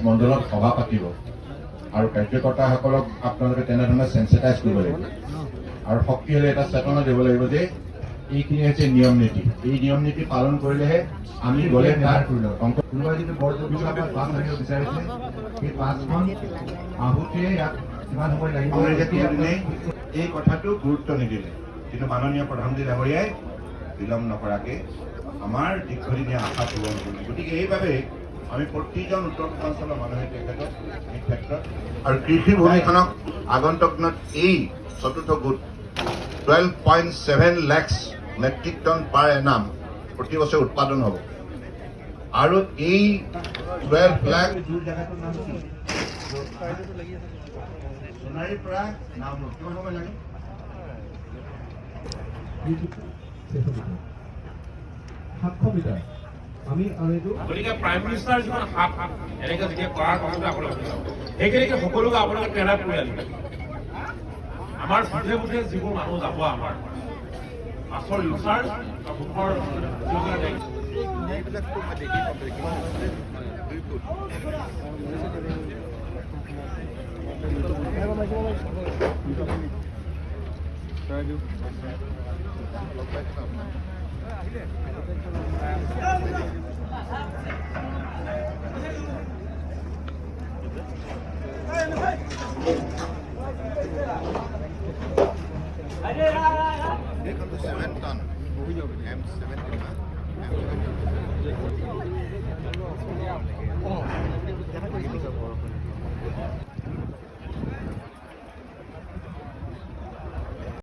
মণ্ডলত সভা পাতিব আৰু কাৰ্যকৰ্তাসকলক আপোনালোকে তেনেধৰণে চেঞ্চিটাইজ কৰিব লাগিব আৰু শক্তিশালী এটা চেতনা দিব লাগিব যে এইখিনি হৈছে নিয়ম নীতি। এই নিয়ম নীতি পালন কৰিলেহে আমি গ'লে তাত কোনোবাই যদি বৰজোৰা বাছ আনিব বিচাৰিছে, সেই বাছখন আহোঁতে ইয়াত কিমান সময় লাগিব? কংগ্ৰেছে কোনোদিনেই এই কথাটো গুৰুত্ব নিদিলে। কিন্তু মাননীয় প্ৰধানমন্ত্ৰী ডাঙৰীয়াই বিলম্ব নকৰাকৈ আমাৰ দীৰ্ঘদিনীয়া আশা পূৰণ কৰিলে। গতিকে এইবাবে আমি প্ৰতিজন উত্তৰ পূৰ্বাঞ্চলৰ মানুহে তেখেতক এই ক্ষেত্ৰত আৰু কৃষি ভূমিখনক আগন্তুক দিনত এই চতুৰ্থ গোট 12.7 lakhs metric ton per annum প্ৰতি বছৰে উৎপাদন হ'ব আৰু এই 12 লাখ জেগাটোৰ নাম কি? সোণাৰীৰ পৰা নামৰূপ কিমান সময় লাগে? 600 মিটাৰ, 700 মিটাৰ আমি আৰু এইটো গতিকে প্ৰাইম মিনিষ্টাৰ যিখন হাত এনেকে যেতিয়া কৰাৰ কথাটো আপোনালোকে বুজি পাব। সেইখিনিকে সকলোকে আপোনালোকে ট্ৰেইন আপ কৰি আনিব। আমাৰ বুথে বুথে যিবোৰ মানুহ যাব, আমাৰ বাছৰ ইনচাৰ্জ বা বুথৰ যিসকলে এইবিলাক মই দেখি গম পাইছোঁ। কিমান আছিলে? 2 ফুট। লগ পাইছোঁ আপোনাক। এইখনটো 7 টন M70, M70।